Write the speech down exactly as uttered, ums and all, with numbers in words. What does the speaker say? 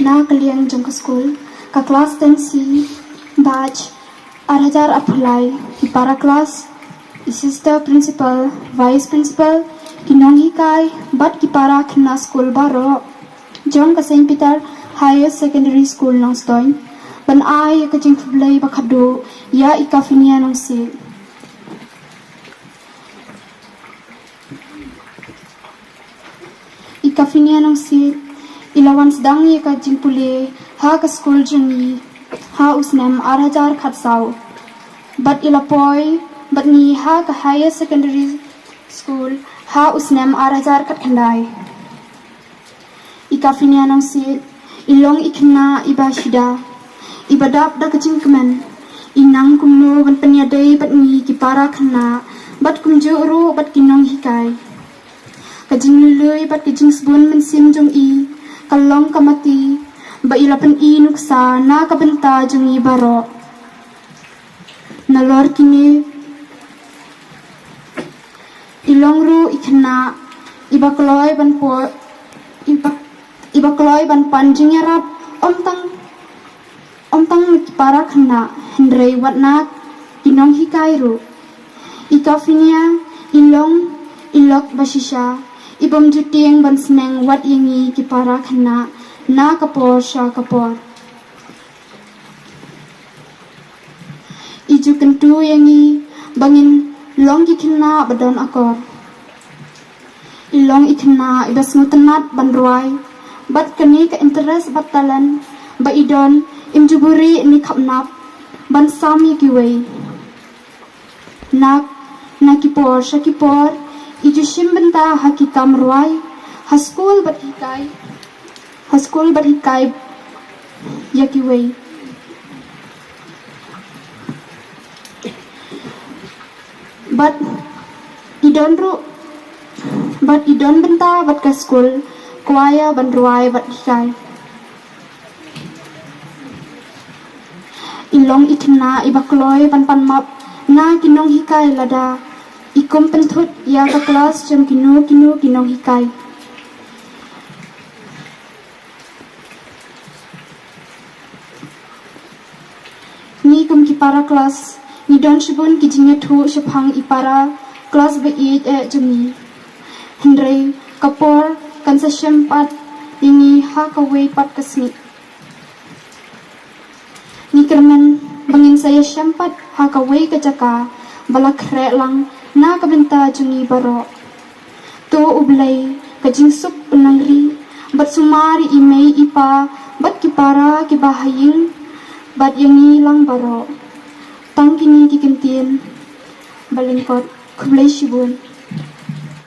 Na ka liang jong ka skul, ka klas ten C, batch ar hajar arphew lai, ki para klas, assistant principal, vice principal, ki nonghikai bad ki para khynnah skul baroh jong ka Saint Peter Higher Secondary School Nongstoiñ, ban ai ïa ka jingkhublei ba khatduh ïa i Kafinia Nongsiej. I Kafinia Nongsiej i la wan sdang ïa ka jingpule ha ka skul jong ngi ha u snem ar hajar khatsaw, bad i la poi bad ngi ha ka Higher Secondary School ha u snem ar hajar khatkhyndai. I Kafinia Nongsiej i long i khynnah iba shida, iba dap da ka jingkmen, i nang kumno ban pynïadei bad ngi ki para khynnah, bad kumjuh ruh bad ki nonghikai. Ka jinglului bad ka jingsbun mynsiem jong i ka long ka mati ba i la pyni nuksa na ka bynta jong ngi baroh. Nalor kine, i long ruh i khynnah iba kloi ban po, iba, iba kloi ban pan jingïarap, ym tang, ym tang na ki para khynnah, hynrei wat na ki nonghikai ruh. I Kafinia i long i lok ba shisha, i bym ju tieng ban sneng wat ïa ngi ki para khynnah na ka por sha ka por. I ju kyntu ïa ngi ba ngin long ki khynnah ba don akor. I long i khynnah iba sngewtynnat ban rwai, bad kane ka interest bad talent ba i don, im ju buhrieh ne khapnap ban sam ïa kiwei. Na, na ki por sha ki por i ju shim bynta ha ki kam rwai, ha skul bad hikai, ha skul bad hikai ïa kiwei. Bad i don ruh, bad i don bynta bad ka skul, kwaya ban rwai bad hikai. I long i khynnah iba kloi ban pan map na ki nonghikai lada i kum pynthut ïa ka klas jong kino kino ki nonghikai. Ngi kum ki para klas, ngi don shibun ki jingïathuh shaphang i para klas ba ïeit eh jong ngi. Hynrei ka por kan sa shem pat ïa ngi ha kawei pat ka sngi. Ngi kyrmen ba ngin sa ïashem pat ha kawei ka jaka ba la khreh lang na ka bynta jong ngi baroh. To U Blei ka jingsuk pynnangri bad sumar ïa i mei i pa bad ki para kiba ha ïing bad ïa ngi lang baroh. Tang kine ki kyntien ba lyngkot, khublei shibun.